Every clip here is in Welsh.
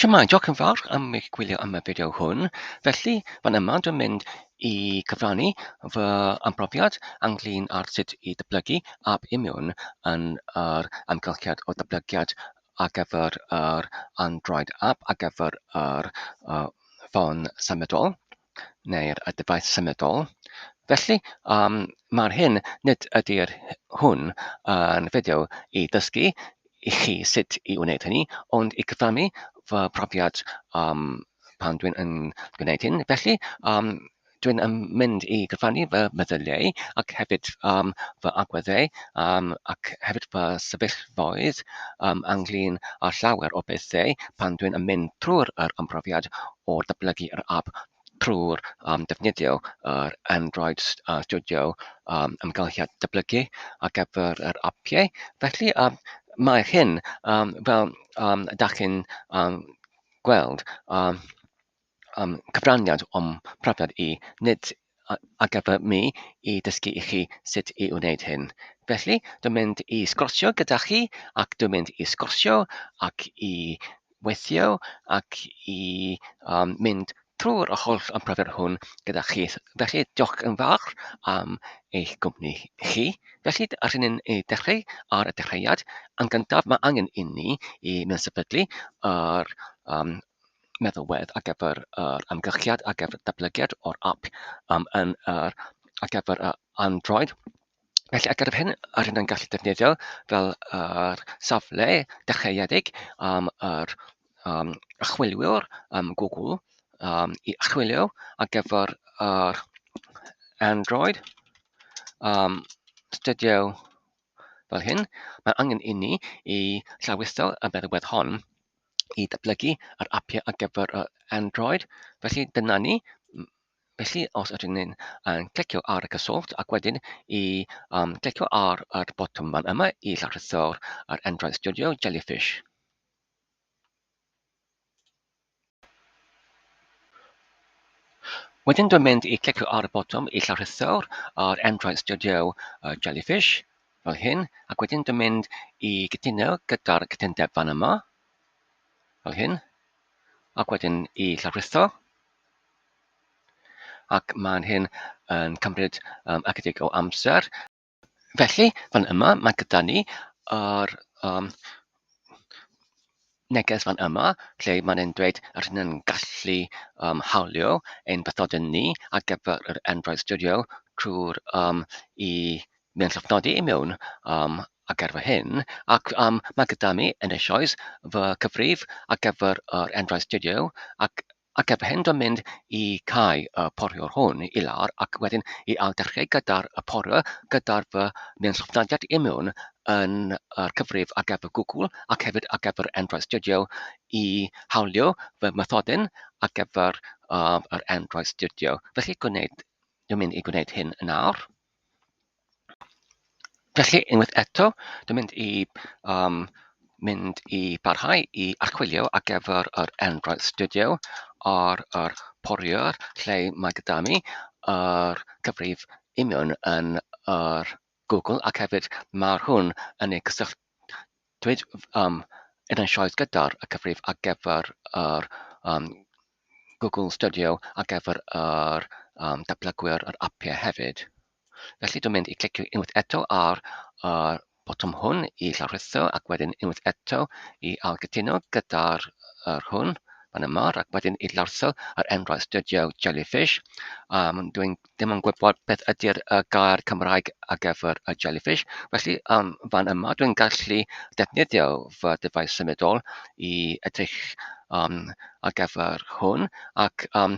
Shwmae, diolch yn fawr am eich gwylio am y fideo hwn. Felly, fan yma dwi'n mynd i cyfrannu fy ambrofiad ynglyn â'r sut i ddatblygu app Immune yn yr amgylchiad o ddatblygiad ar gyfer yr Android app ar gyfer yr ffôn symudol neu'r device symudol. Felly, um, mae'r hyn nid ydy'r hwn yn fideo i ddysgu i chi sut i wneud hynny, ond i cyfrannu fy profiad um, pan dwi'n yn gwneud hyn. Felly, um, dwi'n yn mynd i gyfrannu fy meddyliau ac hefyd um, fy agweddau um, ac hefyd fy sefyllfaoedd um, ynglyn â llawer o bethau pan dwi'n yn mynd trwy'r yr ymprofiad o datblygu yr app trwy'r um, defnyddio yr Android Studio um, ymgylchiad datblygu ar gyfer yr apiau. Felly, um, mae hyn, um, fel um, dach chi'n um, gweld, um, um, cyfraniad o'm profiad i, nid ar gyfer mi i dysgu i chi sut i wneud hyn. Felly, dwi'n mynd i sgwrsio gyda chi ac dwi'n mynd i sgwrsio ac i weithio ac i um, mynd trwy'r holl ymprofiad hwn gyda chi. Felly, diolch yn fawr am eich gwmni chi. Felly, ar hyn ei dechrau ar y dechreuad, yn gyntaf mae angen i ni i mewn sefydlu yr um, meddalwedd ar gyfer yr amgylchiad ar gyfer datblygiad o'r app um, yn yr, ar gyfer y Android. Felly, ar gyfer hyn, yr hyn yn gallu defnyddio fel yr safle dechreuedig am yr um, chwiliwr um, Google um, i chwilio ar gyfer yr Android um, Studio fel hyn. Mae angen i ni i llawrytho y meddalwedd hon i datblygu yr apiau ar gyfer yr Android. Felly dyna ni. Felly, os ydyn ni'n yn clicio ar y cyswllt ac wedyn i um, clicio ar yr botwm fan yma i lawrlwytho'r yr Android Studio Jellyfish. Wedyn dwi'n mynd i clicio ar y botwm i lawrlwytho'r yr Android Studio Jellyfish fel hyn, ac wedyn dwi'n mynd i gytuno gyda'r cytundeb fan yma fel hyn, ac wedyn i lawrlwytho. Ac mae'n hyn yn cymryd um, ychydig o amser. Felly, fan yma, mae gyda ni yr um, neges fan yma, lle mae'n ein dweud yr hyn yn gallu um, hawlio ein bathodyn ni ar gyfer yr Android Studio trwy'r um, i mewn llofnodi i mewn um, ar gyfer hyn, ac um, mae gyda mi yn eisoes fy cyfrif ar gyfer yr Android Studio, ac Ac erbyn hyn dwi'n mynd i cau y poriwr hwn i lawr ac wedyn i ailddechrau gyda'r y poriwr gyda'r fy mewnllofnodiad i mewn yn yr cyfrif ar gyfer Google ac hefyd ar gyfer Android Studio i hawlio fy methodyn ar gyfer uh, yr Android Studio. Felly gwneud, dwi'n mynd i gwneud hyn yn awr. Felly, unwaith eto, dwi'n mynd i um, mynd i barhau i archwilio ar gyfer yr Android Studio ar yr poriwr lle mae gyda mi yr cyfrif union yn yr Google ac hefyd mae'r hwn yn ei cysylltwyd um, yn eisoes gyda'r cyfrif ar gyfer yr um, Google Studio ar gyfer yr um, datblygwyr yr apiau hefyd. Felly dwi'n mynd i clicio unwaith eto ar yr botwm hwn i llawrlwytho ac wedyn unwaith eto i ailgytuno gyda'r yr hwn fan yma ac wedyn i lawrlwytho yr Android Studio Jellyfish. Um, dwi'n ddim yn gwybod beth ydy'r uh, gair Cymraeg ar gyfer y jellyfish. Felly, um, fan yma, dwi'n gallu defnyddio fy dyfais symudol i edrych um, ar gyfer hwn, ac um,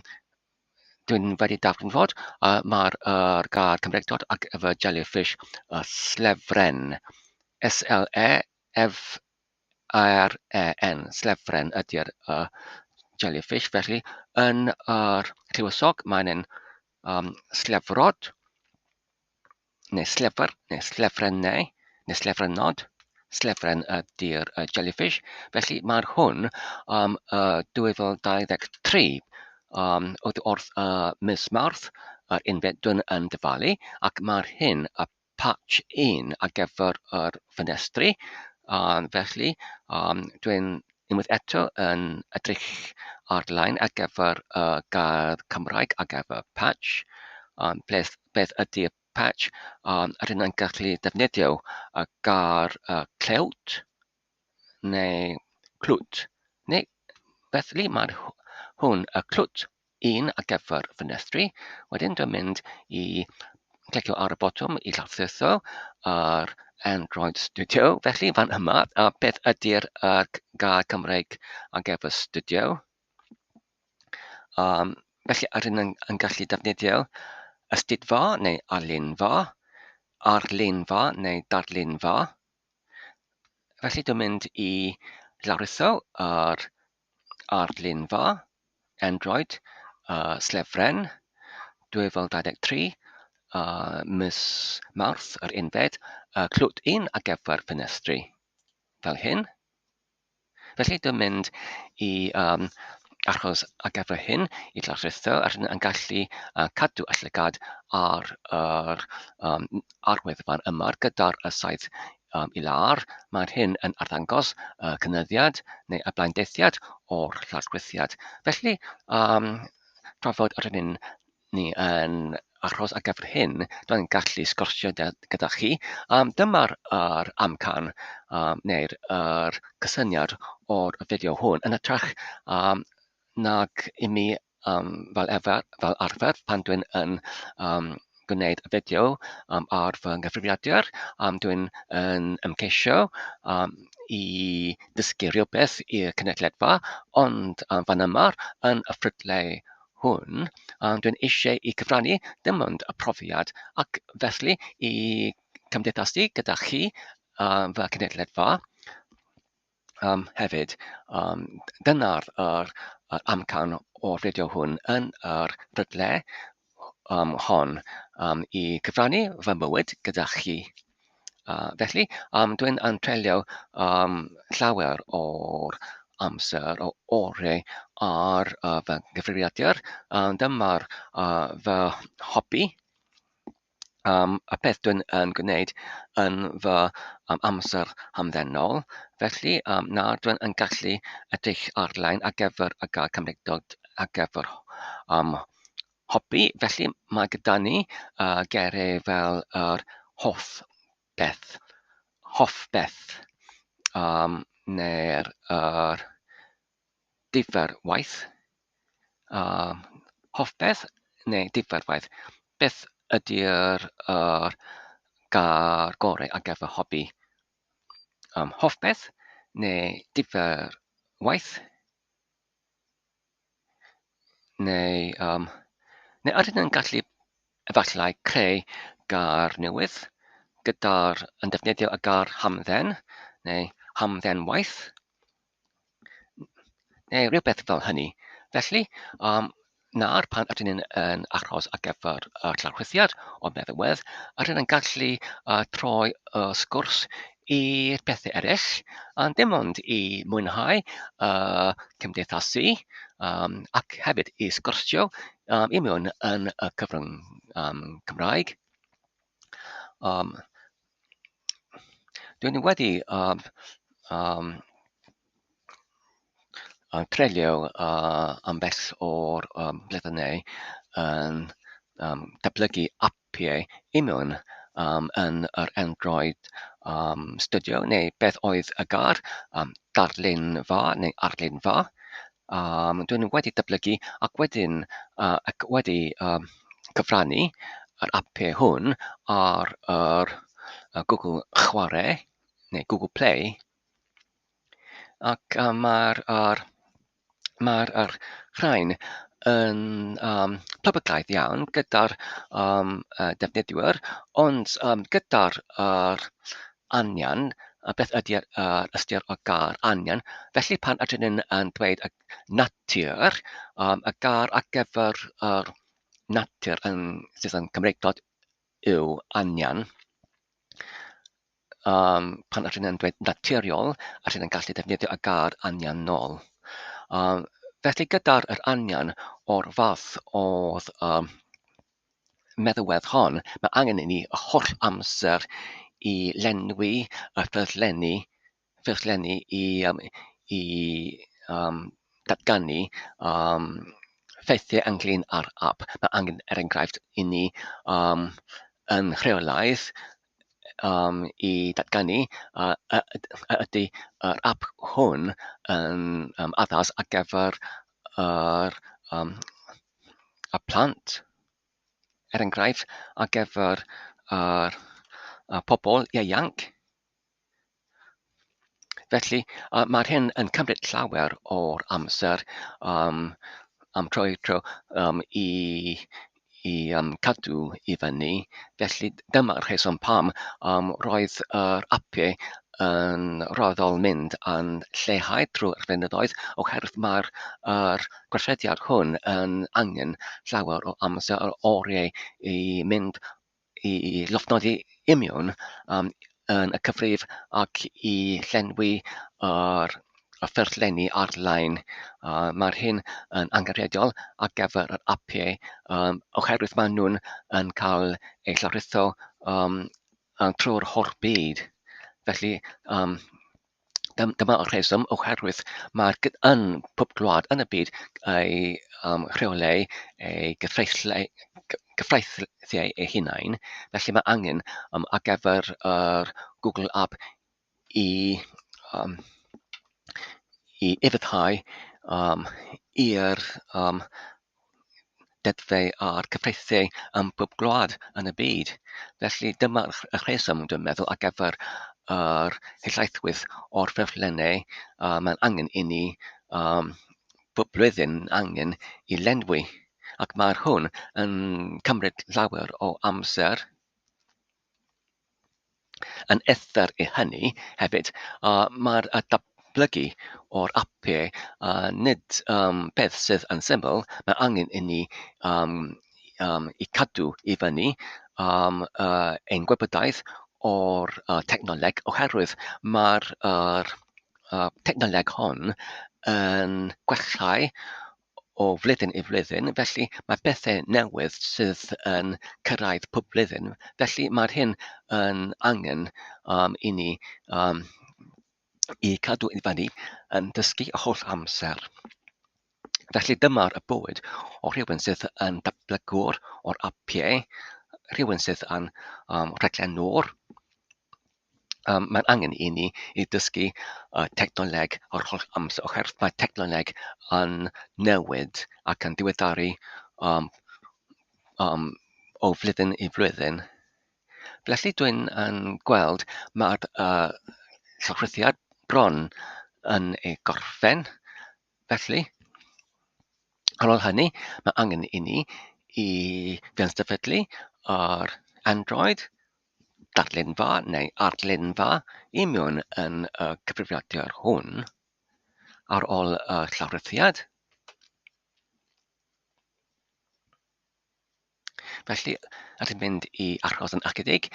dwi'n wedi darganfod uh, mae'r uh, gair Cymraeg dod ar gyfer jellyfish uh, slefren. S-L-E-F R-E-N, slefren ydy'r uh, jellyfish, felly yn yr llywyssog mae'n un um, slefrod, neu slefr, neu slefrennau, neu slefrennod, slefren ydy'r uh, jellyfish, felly mae'r hwn um, uh, 2023 um, oedd wrth uh, mis Mawrth yr unfed dyn yn dyfalu, ac mae'r hyn y patch un ar gyfer yr ffenestri, felly um, dwi'n Unwaith eto yn edrych ar-lein ar gyfer y gair Cymraeg ar gyfer patch. Beth, beth ydy'r patch? Rydyn ni'n gallu defnyddio y gair clewt neu clwt. Neu felly mae hwn y clwt un ar gyfer ffenestri. Wedyn dwi'n mynd i clicio ar y botwm i lawrlwytho ar Android Studio. Felly fan yma, a beth ydy'r gair Cymraeg ar gyfer Studio? Felly ydyn yn, yn gallu defnyddio ystudfa neu arlunfa, arlunfa neu darlunfa. Felly dwi'n mynd i lawrlwytho yr arlunfa Android Slefren 2023, mis Mawrth yr unfed, y clwt un ar gyfer ffenestri, fel hyn. Felly dwi'n mynd i um, achos ar gyfer hyn i lawrlwytho a rydyn yn gallu cadw y llygad ar yr um, arwyddfan yma gyda'r y saith um, i lawr. Mae'r hyn yn arddangos y cynyddiad neu y blaendeithiad o'r lawrlwythiad. Felly, um, trafod yr hyn ni yn aros ar gyfer hyn, dwi'n gallu sgwrsio gyda chi. Dyma'r yr amcan um, neu'r yr cysyniad o'r fideo hwn yn hytrach um, nag i mi um, fel, efer, fel arfer pan dwi'n yn um, gwneud y fideo um, ar fy nghyfrifiadur, dwi'n yn ymgeisio um, i ddysgu rhywbeth i'r cynulleidfa, ond um, fan yma yn y ffrydle hwn, dwi'n eisiau i cyfrannu dim ond y profiad ac felly i cymdeithasu gyda chi, fy cynulleidfa, hefyd. Dyna'r yr, yr amcan o'r fideo hwn yn yr brydle um, hon um, i cyfrannu fy mywyd gyda chi. Felly, dwi'n yn treulio um, llawer o'r amser o oriau ar fy nghyfrifiadur. Dyma'r fy hobi. Y peth dwi'n yn gwneud yn fy um, amser hamddenol. Felly, um, na, dwi'n yn gallu edrych ar-lein ar gyfer y gair Cymreictod ar gyfer um, hobi. Felly, mae gyda ni geiriau fel yr hoff beth, hoff beth, um, neu'r yr difyr waith, hoff beth neu difyr waith. Beth ydy'r yr gair gorau ar gyfer hobi? Hoff beth neu difyr waith? Neu, um, neu ydyn nhw'n gallu efallai creu gair newydd gyda'r yn defnyddio y gair hamdden neu hamdden waith neu rhywbeth fel hynny. Felly, um, nawr pan ydyn ni'n yn aros ar gyfer y llarchwithiad o'r meddalwedd, ydyn ni'n gallu troi y sgwrs i'r pethau eraill, ond dim ond i mwynhau y cymdeithasu um, ac hefyd i sgwrsio um, i mewn yn y cyfrwng um, Cymraeg. Um, dwi'n wedi um, um, treulio ambell o'r um, blynyddoedd yn um, datblygu apiau i mewn um, yn yr Android um, Studio neu beth oedd y gair um, darlunfa neu arlunfa. Dwi'n wedi datblygu ac wedyn ac wedi um, cyfrannu yr apiau hwn ar yr Google Chwarae neu Google Play. Ac mae'r yr, mae'r yr rhain yn um, poblogaidd iawn gyda'r um, defnyddwyr, ond um, gyda'r yr anian, a beth ydy'r yr ystyr o gair anian, felly pan ydyn ni'n yn dweud y natur, um, y gair ar gyfer yr natur yn, sydd yn Cymreictod yw anian. Um, pan ydyn nhw'n dweud naturiol, ydyn nhw'n gallu defnyddio y gair anianol. Um, felly gyda'r yr anian o'r fath oedd um, meddwedd hon, mae angen i ni y holl amser i lenwi y ffurflenni, ffurflenni i, um, i um, datganu um, ffeithiau ynglyn â'r app. Mae angen, er enghraifft, i ni um, yn rheolaidd um, i datganu ydy yr app hwn yn addas ar gyfer yr, um, y plant, er enghraifft, ar gyfer yr, y pobl ieuanc. Felly, mae'r hyn yn cymryd llawer o'r amser um, am tro i tro um, i, i um, cadw i fyny. Felly, dyma'r rheswm pam um, roedd yr apiau yn raddol mynd yn lleihau trwy'r flynyddoedd oherwydd mae'r yr gweithrediad hwn yn angen llawer o amser o oriau i mynd i lofnodi imiwn um, yn y cyfrif ac i llenwi yr y ffurflenni ar-lein. Mae'r hyn yn angenrheidiol ar gyfer yr apiau um, oherwydd maen nhw'n yn cael eu llawrytho um, trwy'r holl byd. Felly, um, Dyma'r rheswm oherwydd mae'r yn pob gwlad yn y byd ei um, rheolau, ei gyfreithiau, gyfreithiau ei hunain, felly mae angen um, ar gyfer yr Google App i, um, i ufuddhau um, i'r um, deddfau a'r cyfreithiau ym mhob gwlad yn y byd. Felly dyma'r rheswm, dwi'n meddwl, ar gyfer yr helaethwydd o'r ffurflennau mae'n angen i ni um, bob blwyddyn angen i lenwi, ac mae'r hwn yn cymryd llawer o amser. Yn ether i hynny hefyd, mae'r datblygu o'r apiau nid um, peth sydd yn syml, mae angen i ni um, um, i cadw i fyny um, ein gwybodaeth o'r technoleg oherwydd mae'r technoleg hon yn gwellhau o flwyddyn i flwyddyn, felly mae pethau newydd sydd yn cyrraedd pob blwyddyn, felly mae'r hyn yn angen um, i ni um, i cadw i fyny yn dysgu y holl amser. Felly dyma'r y bywyd o rhywun sydd yn datblygwr o'r apiau, rhywun sydd yn um, rhaglenwr, Um, mae'n angen i ni i dysgu technoleg yr holl amser oherwydd mae technoleg yn newid ac yn diweddaru um, um, o flwyddyn i flwyddyn. Felly dwi'n yn gweld mae'r llawrythiad bron yn ei gorffen. Felly, ar ôl hynny, mae angen i ni i fewn-sefydlu yr Android darlunfa neu arlunfa i mewn yn y cyfrifiadur hwn ar ôl y llawrythiad. Felly, rydyn mynd i aros yn ychydig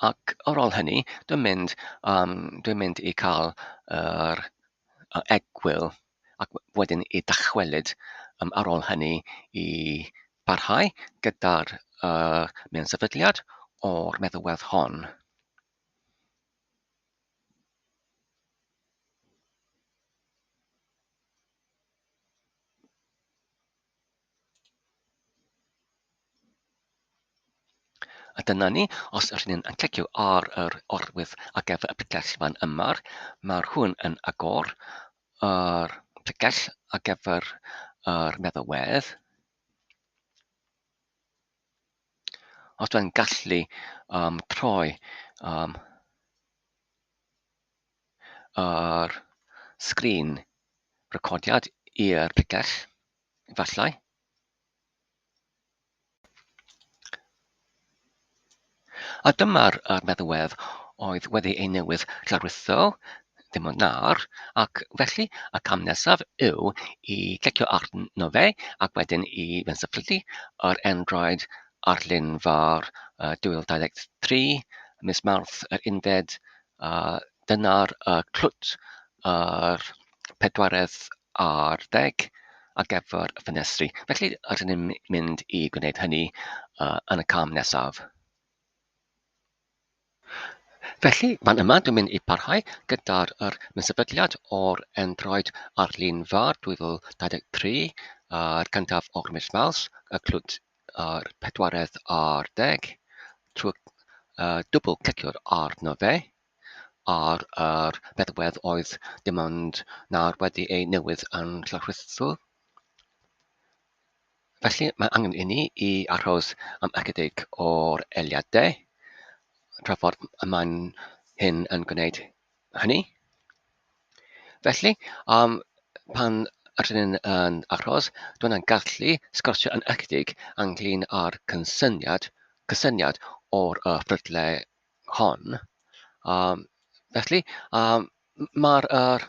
ac ar ôl hynny, dwi'n mynd, um, dwi'n mynd i cael yr egwyl ac wedyn i dychwelyd um, ar ôl hynny i barhau gyda'r uh, mewn sefydliad o'r meddalwedd hon. A dyna ni, os ydyn ni'n yn clicio ar yr orwydd ar gyfer y pregell fan yma, mae'r hwn yn agor yr pregell ar gyfer yr meddalwedd. Os dwi'n gallu um, troi um, yr sgrin recordiad i'r pregell, efallai. A dyma'r meddalwedd oedd wedi ei newydd lawrlwytho, ddim ond nawr, ac felly y cam nesaf yw i clicio arno fe ac wedyn i fensefydlu yr Android arlun fawr 2023, mis Mawrth yr unfed, dyna'r clwt yr pedwaredd ar ddeg ar gyfer y ffenestri. Felly, rydyn ni'n mynd i gwneud hynny yn y cam nesaf. Felly, fan yma dwi'n mynd i parhau gyda'r yr sefydliad o'r Android ar-lein far 2023, a'r cyntaf o'r mis Mawrth, y clwt a'r pedwaredd ar deg, trwy dwbl clicio arno fe, ar yr meddalwedd oedd dim ond nawr wedi ei newydd yn lawrlwytho. Felly, mae angen i ni i aros am ychydig o'r eiliadau tra fod y man hyn yn gwneud hynny. Felly, pan rydyn ni'n yn aros, dwi'n yn gallu sgwrsio yn ychydig ynglyn â'r cysyniad, cysyniad o'r ffrydle hon. Felly, mae'r yr,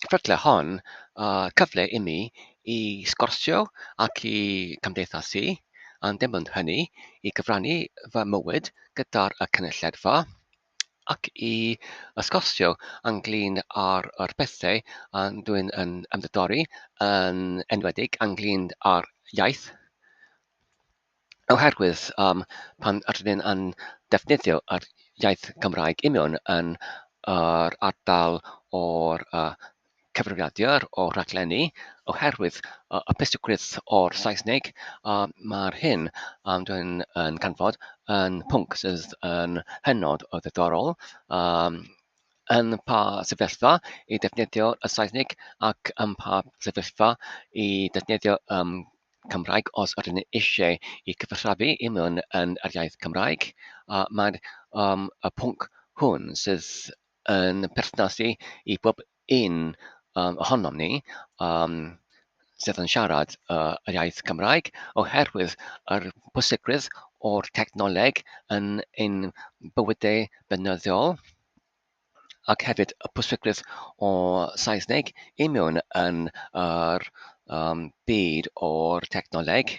ffrydle hon cyfle i mi i sgwrsio ac i cymdeithasu, ond dim ond hynny, i gyfrannu fy mywyd gyda'r y cynulleidfa ac i ysgwrsio ynglyn â'r yr pethau dwi'n yn ymddiddori, yn enwedig ynglyn â'r iaith. Oherwydd pan rydyn ni'n yn defnyddio yr iaith Gymraeg union yn yr ardal o'r cyfrifiadur o'r rhaglenni, oherwydd y pwysigrwydd o'r Saesneg, mae'r hyn dwi'n yn canfod yn pwnc sydd yn hynod o ddiddorol. Yn pa sefyllfa i defnyddio y Saesneg ac ym mha sefyllfa i defnyddio Cymraeg os ydyn ni eisiau i cyfathrebu i mewn yn yr iaith Cymraeg. Mae'r y pwnc hwn sydd yn perthnasu i bob un ohonom ni sydd yn siarad yr iaith Cymraeg oherwydd yr pwysigrwydd o'r technoleg yn ein bywydau beunyddiol ac hefyd y pwysigrwydd o Saesneg i mewn yn yr byd o'r technoleg.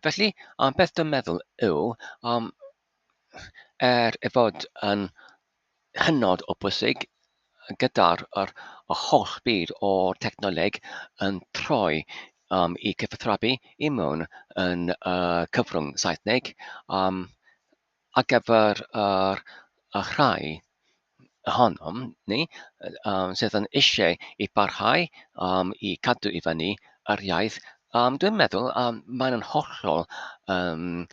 Felly, beth dwi'n meddwl yw, er ei fod yn hynod o bwysig gyda'r yr, y holl byd o'r technoleg yn troi i cyfathrebu i mewn yn y cyfrwng Saesneg, ar gyfer yr, y rhai ohonom ni sydd yn eisiau i barhau i cadw i fyny yr iaith, dwi'n meddwl mae'n hollol, yn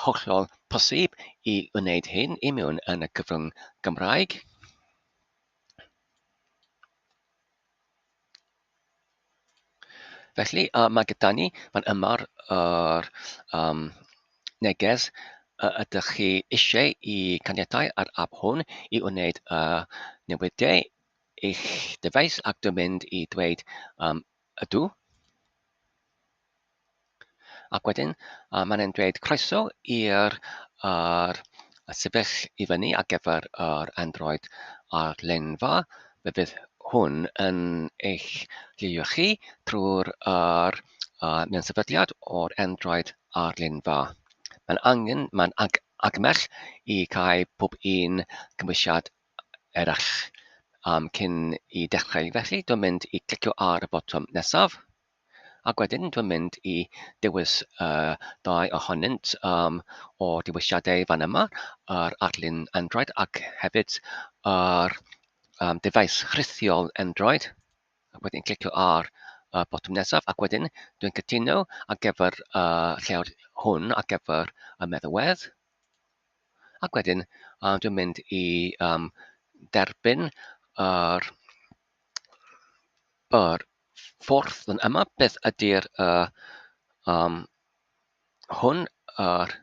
hollol posib i wneud hyn i mewn yn y cyfrwng Gymraeg. Felly, mae gyda ni fan yma'r yr, neges ydych chi eisiau i caniatau ar app hwn i wneud y newidiau i'ch dyfais ac dwi'n mynd i dweud ydw. Ac wedyn, mae'n e'n dweud croeso i'r yr sefyll i fyny ar gyfer yr Android a'r lenfa. Fe fydd hwn yn eich lliwio chi trwy'r yr, mewn sefydliad o'r Android a'r lenfa. Mae'n angen, mae'n ag, agymell i cael pob un cymwysiad eraill cyn i dechrau. Felly, dwi'n mynd i clicio ar y botwm nesaf. Ac wedyn dwi'n mynd i dewis dau ohonynt o'r dewisiadau fan yma, yr arlun Android ac hefyd yr defaes rhithiol Android. Ac wedyn clicio ar y botwm nesaf ac wedyn dwi'n cytuno ar gyfer y lleod hwn ar gyfer y meddalwedd. Ac wedyn dwi'n mynd i derbyn yr, yr ffordd yn yma, beth ydy'r hwn, yr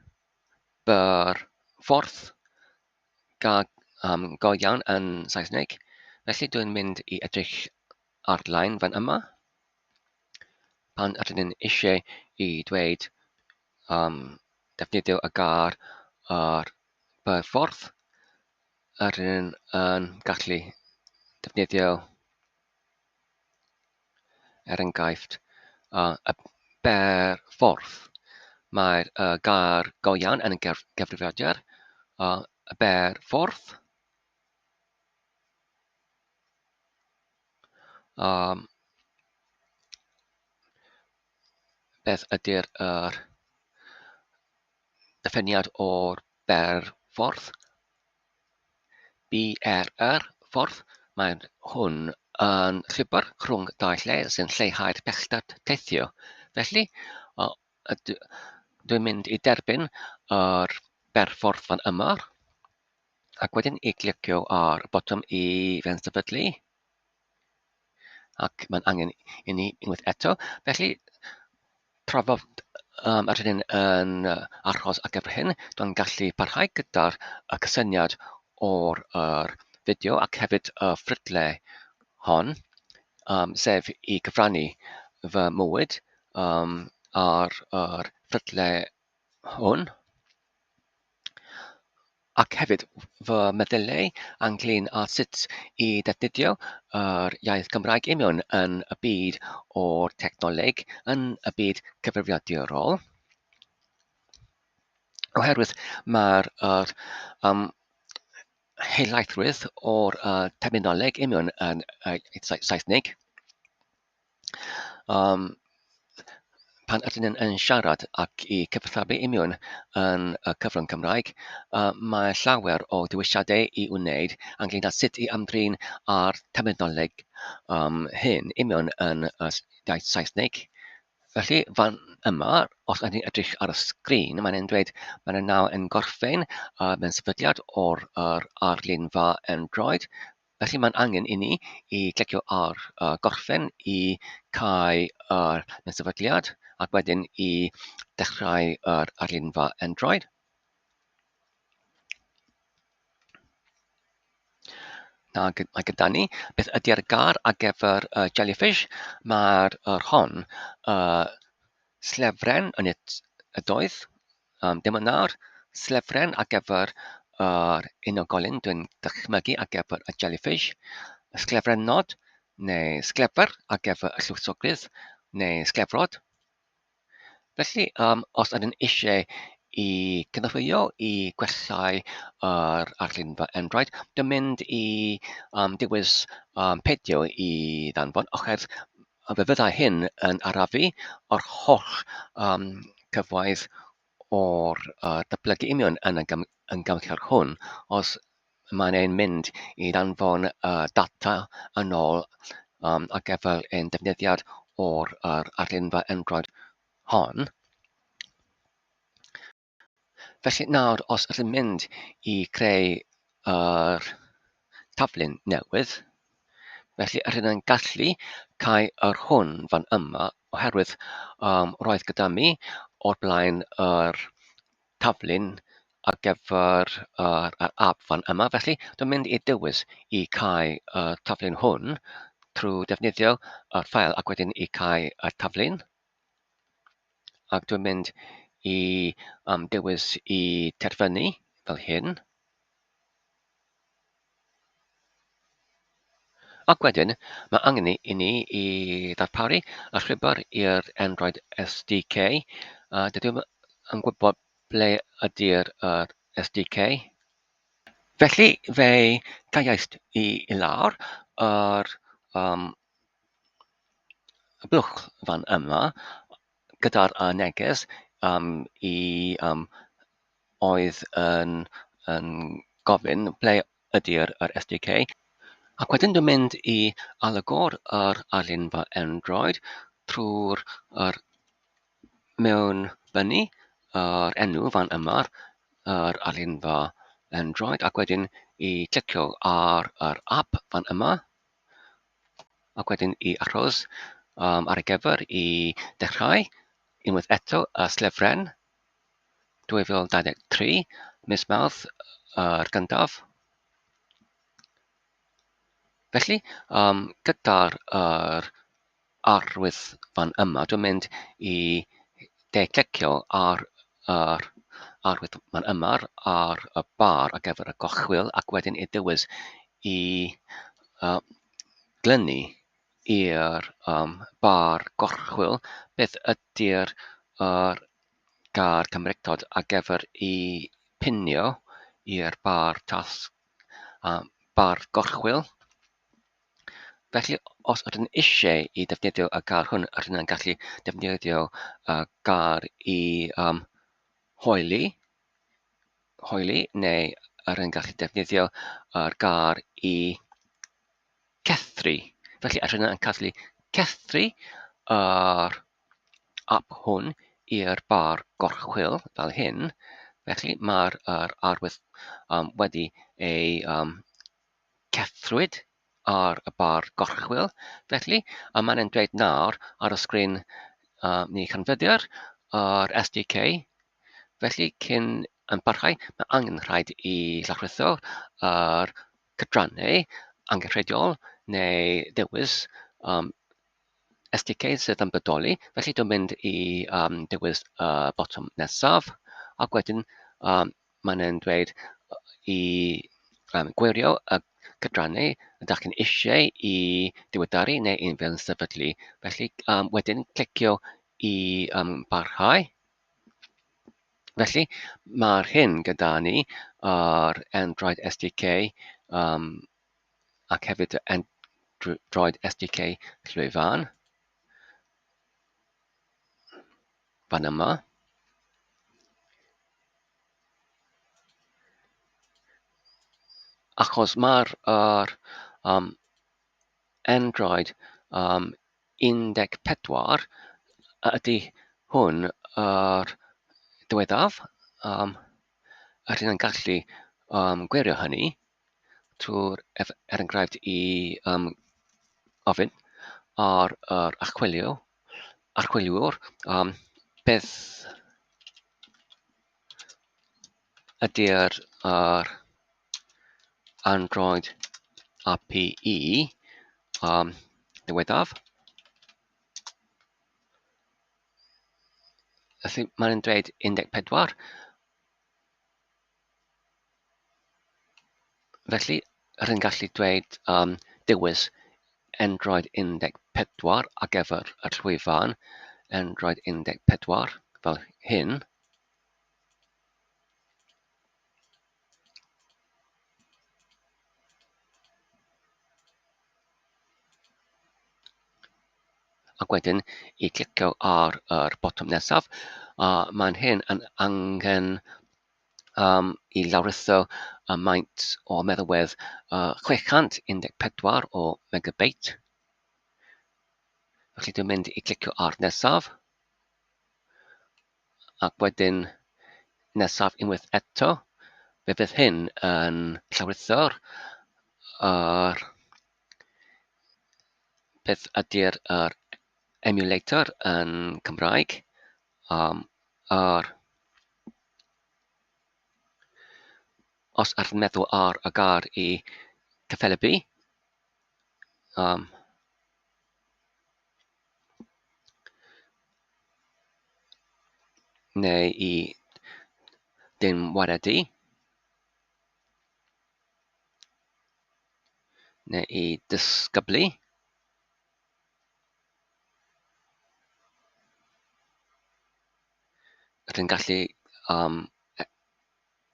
byr ffordd ga, go iawn yn Saesneg. Felly dwi'n mynd i edrych ar-lein fan yma. Pan ydyn ni'n eisiau i dweud defnyddio y gair yr byr ffordd, ydyn ni'n yn gallu defnyddio er enghraifft, y ber ffordd. Mae'r gair go iawn yn y gyfrifiadur, y ber ffordd. Beth ydy'r yr diffiniad o'r ber ffordd? BRR ffordd, mae hwn yn llwybr rhwng dau lle sy'n lleihau'r pellter teithio. Felly, dwi'n mynd i derbyn yr berffordd fan yma, ac wedyn i glicio ar y botwm i fe'n sefydlu, ac mae'n angen i ni unwaith eto. Felly, tra fod yr hyn yn aros ar gyfer hyn, dwi'n gallu parhau gyda'r y cysyniad o'r yr fideo ac hefyd y ffrydle hon, sef i cyfrannu fy mywyd ar yr ffrydle hwn, ac hefyd fy meddyliau ynglyn â sut i ddefnyddio yr iaith Gymraeg union yn y byd o'r technoleg, yn y byd cyfrifiadurol. Oherwydd mae'r yr, helaethrwydd o'r terminoleg union yn Saesneg. Pan ydyn ni'n yn siarad ac i cyfathrebu union yn y cyfrwng Cymraeg, mae llawer o dewisiadau i wneud ynglyn â sut i ymdrin â'r terminoleg hyn union yn y iaith Saesneg. Felly, fan yma, os ydyn ni'n edrych ar y sgrin, mae'n e'n dweud mae'n nawr yn gorffen mewn sefydliad o'r yr arlunfa Android. Felly mae'n angen i ni i clicio ar gorffen i cau yr sefydliad ac wedyn i dechrau yr arlunfa Android. Na, mae gyda ni beth ydy'r gair ar gyfer jellyfish. Mae'r yr hon slefren yn ydoedd, dim ond nawr, slefren ar gyfer yr unigolyn dwi'n dychmygu ar gyfer y jellyfish, sglefrennod neu sglefer ar gyfer y llwysogrydd neu sglefrod. Felly, os ydyn eisiau i cynorthwyo i gwellâu yr arlunfa Android, dwi'n mynd i dewis peidio i ddanfon, oherwydd fe fyddai hyn yn arafu yr holl cyfoeth o'r datblygu union yn y gymhleth hwn, os mae'n ein mynd i ddanfon y data yn ôl ar gyfer ein defnyddiad o'r yr arlunfa Android hon. Felly nawr, os ydym mynd i creu yr taflun newydd, felly ydyn yn gallu cael yr hwn fan yma, oherwydd roedd gyda mi o'r blaen yr taflun ar gyfer yr app fan yma. Felly dwi'n mynd i dewis i cael y taflun hwn trwy defnyddio y ffael ac wedyn i cael y taflun. Ac dwi'n mynd i dewis i terfynu fel hyn. Ac wedyn, mae angen i ni i ddarparu y llwybr i'r Android SDK. Dydw i'm yn gwybod ble ydy'r yr SDK. Felly, fe caeais i i lawr yr y blwch fan yma gyda'r neges i oedd yn, yn gofyn ble ydy'r yr SDK. Ac wedyn dwi'n mynd i alagor yr arlunfa Android trwy'r yr mewn fyny yr enw fan yma, yr arlunfa Android, ac wedyn i clicio ar yr app fan yma, ac wedyn i aros ar y gyfer i dechrau unwaith eto y slefren 2023, mis Mawrth yr gyntaf. Felly, gyda'r yr arwydd fan yma, dwi'n mynd i de-clicio ar yr arwydd fan yma ar y bar ar gyfer y gorchwyl ac wedyn i dewis i glynu i'r bar gorchwyl beth ydy'r yr gair Cymreictod ar gyfer i pinio i'r bar tasg bar gorchwyl. Felly, os ydyn eisiau i ddefnyddio y gair hwn, ydyn yn gallu defnyddio y gair i hoeli neu yr yn gallu defnyddio yr gair i cethru. Felly, yr hyn yn gallu cethru yr app hwn i'r bar gorchwyl fel hyn. Felly, mae'r yr arwydd wedi ei cethrwyd ar y bar gorchwyl. Felly, a mae'n yn dweud nawr ar y sgrin ni chanfyddir yr SDK. Felly, cyn yn parhau, mae angen rhaid i lawrlwytho yr cydrannau angenrheidiol neu dewis SDK sydd yn bodoli. Felly dwi'n mynd i dewis y botwm nesaf, ac wedyn mae'n e'n dweud i gwirio y cydrannau ydych chi'n eisiau i ddiweddaru neu i fel sefydlu. Felly wedyn clicio i barhau. Felly mae'r hyn gyda ni yr Android SDK ac hefyd Android SDK llwyfan fan yma. Achos mae'r yr, Android 14 ydy hwn yr diweddaf, rydyn yn gallu gwirio hynny trwy'r, er enghraifft, i ofyn ar yr archwilio, archwiliwr beth ydy'r yr Android API ddiweddaf. Felly mae'n dweud 14. Felly, rydyn gallu dweud dewis Android 14 ar gyfer y llwyfan Android 14 fel hyn. Ac wedyn i clicio ar yr botwm nesaf, a mae'n hyn yn angen i lawrlwytho y maint o meddalwedd 614 o megabeit. Felly dwi'n mynd i clicio ar nesaf, ac wedyn nesaf unwaith eto, fe fydd hyn yn llawrlwytho'r yr beth ydy'r yr emulator yn Cymraeg, yr os ar meddwl ar y gair i cyffelybu, neu i dynwaredu, neu i ddisgyblu. Rydyn gallu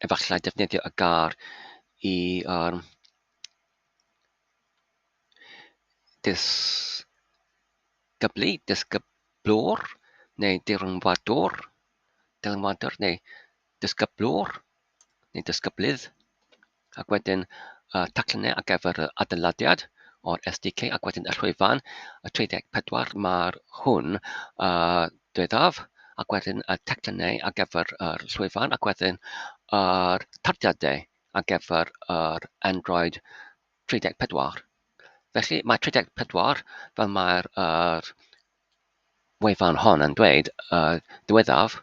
efallai defnyddio y gair i disgyblu, disgyblwr neu dylanwadwr, dylanwadwr neu disgyblwr neu disgyblydd, ac wedyn y taclennau ar gyfer yr adeiladiad o'r SDK, ac wedyn y llwyfan, y 34 mae'r hwn diweddaf, ac wedyn y teclynnau ar gyfer yr llwyfan, ac wedyn yr tarddiadau ar gyfer yr Android 34. Felly mae 34, fel mae'r yr wefan hon yn dweud, y diweddaf.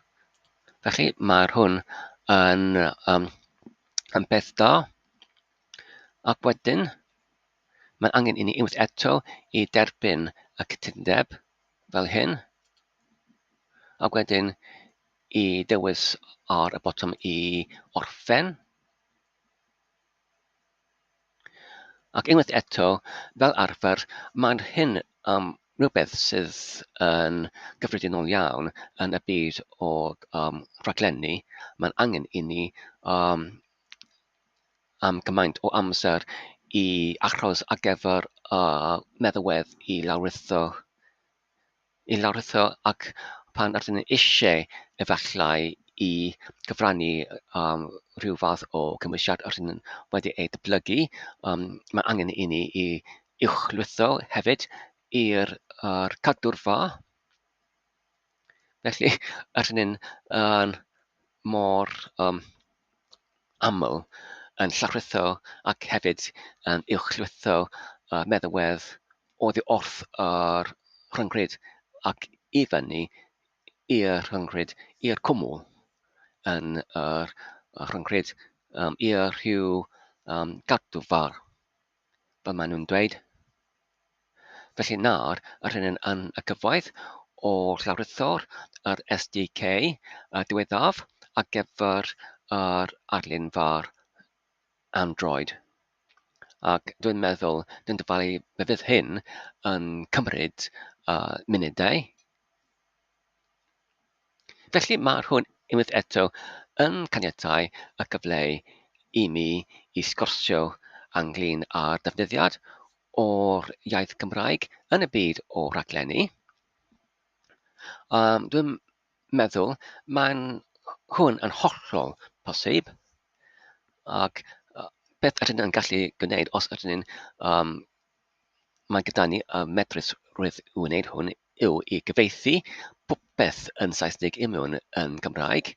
Felly mae'r hwn yn, yn beth da. Ac wedyn, mae angen i ni unwaith eto i derbyn y cytundeb fel hyn. Ac wedyn i dewis ar y botwm i orffen. Ac unwaith eto, fel arfer, mae'n hyn am rhywbeth sydd yn gyffredinol iawn yn y byd o rhaglenni. Mae'n angen i ni am gymaint o amser i achos ar gyfer y meddalwedd i lawrlwytho, i lawrlwytho ac pan ydyn ni eisiau efallai i gyfrannu rhyw fath o cymwysiad yr hyn wedi ei datblygu, mae angen i ni i uwchlwytho hefyd i'r cadwrfa. Felly, yr hyn yn mor aml yn llarwyddo ac hefyd yn uwchlwytho meddalwedd oddi wrth yr rhyngrwyd ac i fyny i'r rhyngrwyd, i'r cwmwl yn yr rhyngrwyd, i'r rhyw gadwfar, fel maen nhw'n dweud. Felly nawr, yr hyn yn y cyfoeth o llawrytho'r yr SDK diweddaf ar gyfer yr arlun far Android. Ac dwi'n meddwl, dwi'n dyfalu fe fydd hyn yn cymryd munudau. Felly mae'r hwn unwaith eto yn caniatáu y cyfle i mi i sgwrsio ynglyn â'r defnyddiad o'r iaith Gymraeg yn y byd o raglenni. Dwi'n meddwl mae'n hwn yn hollol posib ac beth ydyn ni'n gallu gwneud os ydyn ni'n mae gyda ni y medrusrwydd i wneud hwn yw i gyfieithu popeth yn Saesneg i mewn yn Gymraeg.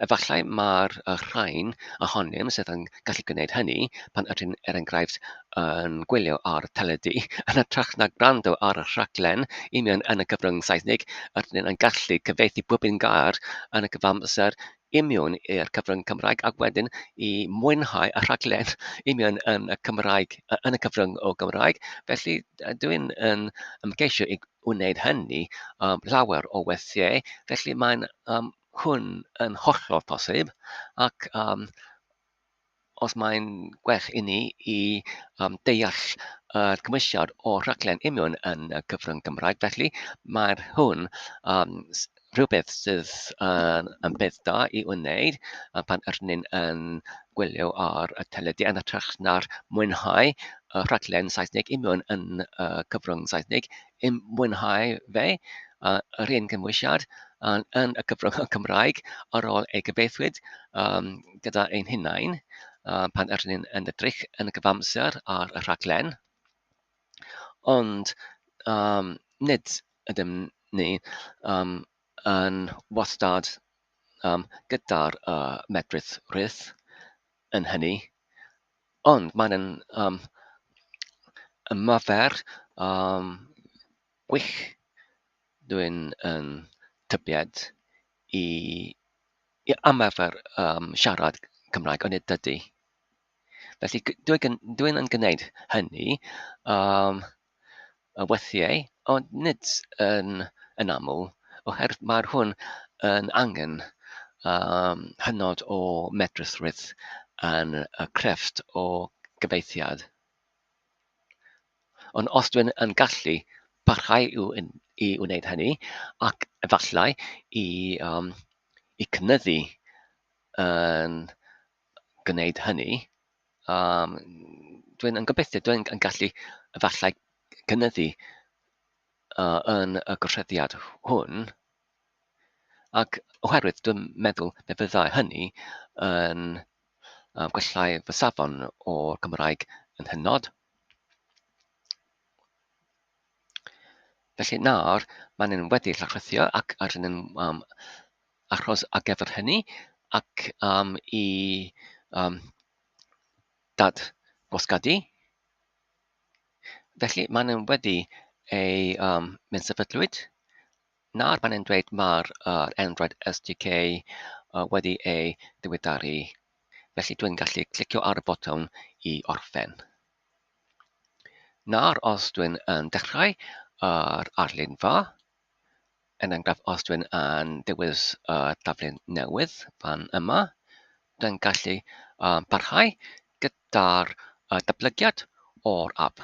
Efallai mae'r rhain ohonym sydd yn gallu gwneud hynny pan ydyn er enghraifft yn gwylio ar teledu yn hytrach na gwrando ar y rhaglen i mewn yn y cyfrwng Saesneg, ydyn yn gallu cyfieithu bob un gair yn y cyfamser i mewn i'r cyfrwng Cymraeg ac wedyn i mwynhau y rhaglen i mewn yn y Cymraeg, yn y cyfrwng o Gymraeg. Felly dwi'n yn ymgeisio i wneud hynny lawer o weithiau, felly mae'n hwn yn hollol posib ac os mae'n gwell i ni i deall yr cymwysiad o'r rhaglen union yn y cyfrwng Cymraeg. Felly mae'r hwn rhywbeth sydd yn beth da i wneud pan ydyn ni'n yn gwylio ar y teledu yn hytrach na'r mwynhau y rhaglen Saesneg union yn y cyfrwng Saesneg, yn mwynhau fe yr un cymwysiad yn y cyfrwng Cymraeg ar ôl ei gyfieithwyd gyda ein hunain pan ydyn ni'n yn edrych yn y cyfamser ar y rhaglen. Ond nid ydym ni yn wastad gyda'r medrus rhydd yn hynny. Ond mae'n ymarfer gwych, dwi'n yn tybied, i ymarfer siarad Cymraeg, ond nid dydy. Felly dwi'n dwi yn gwneud hynny weithiau, ond nid yn, yn aml, oherwydd mae'r hwn yn angen hynod o medrusrwydd yn y crefft o gyfeithiad. Ond os dwi'n yn gallu parhau i wneud hynny, ac efallai i cynyddu yn gwneud hynny, dwi'n yn gobeithio dwi'n yn gallu efallai cynyddu yn y gorseddiad hwn, ac oherwydd dwi'n meddwl fe fyddai hynny yn gwellai fy safon o'r Cymraeg yn hynod. Felly nawr, maen nhw'n wedi llawrythio ac ar nhw'n achos ar gyfer hynny ac i dad-gwasgadu. Felly maen nhw wedi ei mynd sefydlwyd. Nawr maen nhw'n dweud mae'r Android SDK wedi ei ddiweddaru. Felly dwi'n gallu clicio ar y botwm i orffen. Nawr os dwi'n yn dechrau yr arlun fa, er enghraifft os dwi'n yn dewis y taflen newydd fan yma, dwi'n gallu parhau gyda'r datblygiad o'r app.